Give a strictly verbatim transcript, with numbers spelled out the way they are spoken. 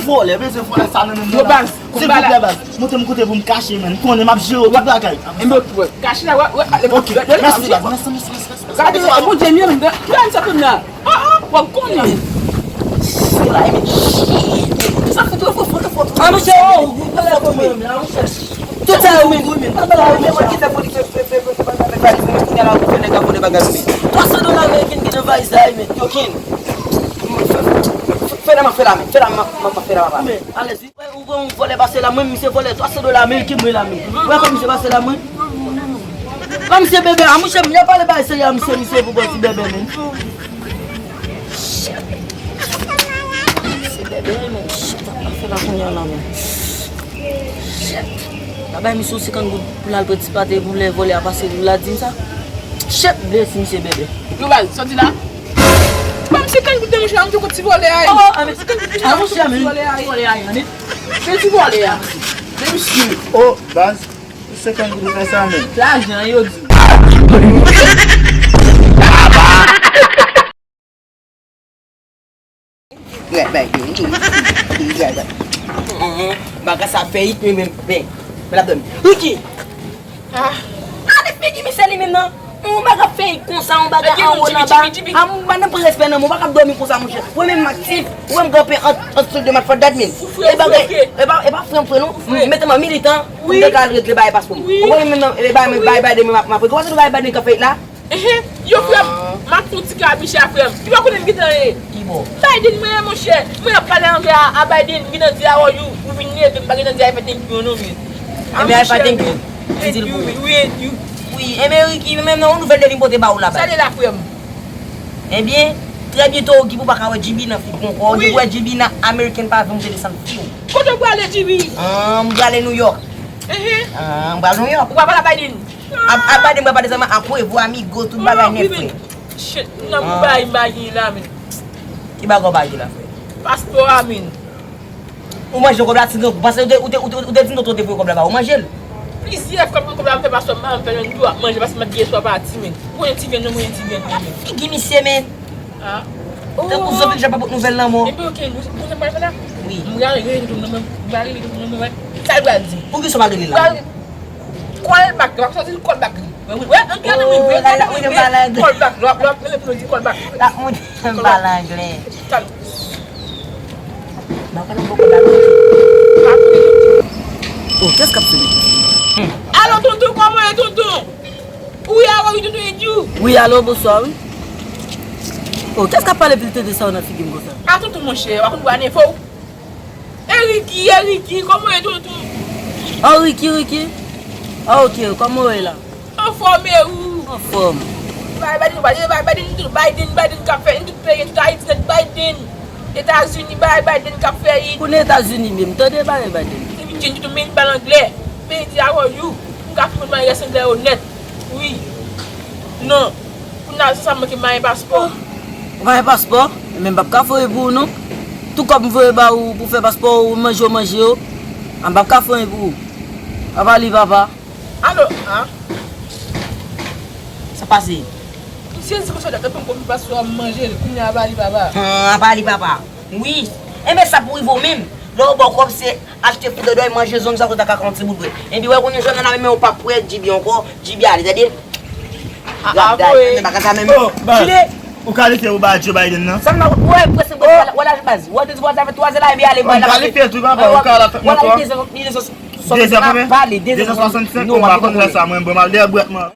Vòlè, bezwen vòlè sa nan menm nan. Yo, baz, silvouplè, baz. Montre m kote pou m kache, menn. Konnen m ap jere tout bagay. Enben, kache la, wè, wè. Ok, mèsi, baz. Mèsi, mèsi, mèsi, mèsi. Gade, e Bondye m ye, menm. Gade sa pou m la. Ah, ah, w ap konnen. Sa fout, fout, fout, fout. Ah, monchè, oh, ou pale avè mwen, la, monchè. Tout sa, wi, wi, men. Pale avè mwen, ki fè pou li fè, fè, fè, fè, fè bagay avèk valiz mwen, kounye a la, ou fè nèg la vòlè bagay mwen. Twa san dola ameriken ki nan valiz la, wi, men. Yo, kin. Fè, fè, fè la, fè la, men. Fè la, men, men, fè la, papa. Men, alèz, wi. Ou pran yon vòlè pase la, mwen, misye vòlè twa san dola ameriken, mwen la, men. Ou wè kòman misye pase la, mwen? Kòm misye bebe, a, monchè, m, y ap pale bagay serye a misye, misye pou bò ti bebe, men. Shit. Misye bebe, men. Shit, sa fè la kounye a la, men. Shit. La bay misye yon senkant goud pou l al pran ti pate pou lè vòlè a pase pou l la di m sa. Shit, blesi misye bebe. Yo, baz, sòti la. Ban m senkant goud de, monchè, m te kot ti vòlè a. Oh, oh, ah, men, ah, monchè, men. Ti vòlè a, ti vòlè a, men. Men ti vòlè a. Men misye. Oh, baz, senkant goud ou fè sa, men. Lajan, yo di. Bagay sa fè it, men, men, men. Men l ap dòmi. Ricky! Ah. Gade figi misye li menm nan. Yon bagay ap fè konsa, yon bagay anwo nan ba. A m pa nan pran respè nan men w, ou pa kab dòmi konsa, monchè. Ou wè menm m aktif, ou wè m kanpe ant, ant Sud de Matford dat, men. E bagay, e pa, e pa frè m frè non. M mete m an militan pou m te ka al regle bagay paspò m. Ou wè menm nan, e bagay, bagay Biden menm m ap, m ap regle. Ou pa tande bagay Biden k ap fè la? Enhen, yo frè m, m ap fè yon ti kabicha frè m. Ki pa konnen m gentan ye. Ki bò? Biden mwen ye, monchè. Mwen ap pale anglè a, a Biden, m gentan di how are you. Ou vin leve, m pa gentan di I fè thank you non, men. Enben, I fè thank you. Li di l pou ou. Wi, wi, wi. Wi, enben, Ricky, menm nan yon nouvèl de vin pote ba ou la, baz. Sa li la, frè m. Enben, trè byento, Ricky, pou pa ka wè G B nan figi w ankò. Depi w wè G B nan American pa vle monte desann figi w. Kote w prale, G B? Ah, m prale New York. Enhen. Ah, m prale New York. Ou pa pale a Biden? A, a Biden, m pa pale sèlman, akwevwa, amigo, tout bagay nèt, frè. Shit, nan m bay, m bay la, men. Ki bagay w bay la, frè? Paspò a, men. Ou manje kòb la, ti grangou. Paske ou te, ou te, ou te, ou te di m tonton te voye kòb la ba ou, ou manje l. Plizyè fwa m pran kòb la, m fè paspò, m pa janm fè jwenn tou, ap manje, paske m ap gen swa pati, men. Ou konn yon ti vyann, non, mwen yon ti vyann, men. Figi misye, men. Ah. Tankou zanmi deja pa pot nouvèl lanmò. Epi, ok, nou, nou, nou, nou, wi. M prale rele tonton nan men, m prale rele tonton nan men, wè. Sa l pral di? Poukisa w pa rele l la? Call back, w ap sòti call back li. Wè, wè, wè, anglè nan men, wè, anglè nan men, wè, call back, l ap, l ap rele pou nou di call back. L ap montre m pale anglè. Call back. Ba w pale bòkò la, non. Oh, kiyès k ap sone? Alo, tonton, kòman w ye, tonton? Wi, alo, wi, tonton, e di w. Wi, alo, bonswa, wi. Oh, kiyès k ap pale pil tete sa yo nan figi m konsa? A, tonton, monchè, w ap konn pran enfo w. E Ricky, e Ricky, kòman w ye, tonton? Oh, Ricky, Ricky. Ah, ok, kòman w ye la? Anfòm, e ou? Anfòm. Bay Biden, bay Biden, bay Biden, Biden, Biden k ap fè, tout peyi, tout Ayiti, nèt Biden. Etazini, bay Biden k ap fè it. Konnen Etazini menm, tande bay Biden. Se vin jwenn tonton, men li pale anglè. Men li di, how are you? M ka konprann malgre anglè yo nèt. Wi. Non. Kounye a, se sa m manke, m pa gen paspò. Ou pa gen paspò? Men m p ap ka voye pou ou non. Tout kòb m voye ba ou pou fè paspò ou, manje w manje yo. A, m p ap ka voye pou ou. Apa li papa? Alo, a? Sa pase? M sezi konsa, dat m konn paspò a, m manje l, kounye a apa li papa? A, apa li papa? Wi. Enben sa pou rive w menm. Lè yo ba w kòb se achte fidòdòy, manje zong sa, ou ta ka fè yon ti bout vre. Epi wè kounye a jònn nan men men ou p ap wè G B ankò, G B ale, tande? Ah, ah, gad, gad, bagay sa menm. Oh, baz. Ou kalifye pou ba Joe Biden nan? Sa m nan wè prese, wè la baz. Wè te di baz avè twa zè la, epi ale, wè la. Kalifye tou, papa, ou ka la fèt mwen twa. Dezè konbyen? Dezè swasannsenk, non, m pa konn lè sa, mwen, bon, m al dèyè bwèt mwen.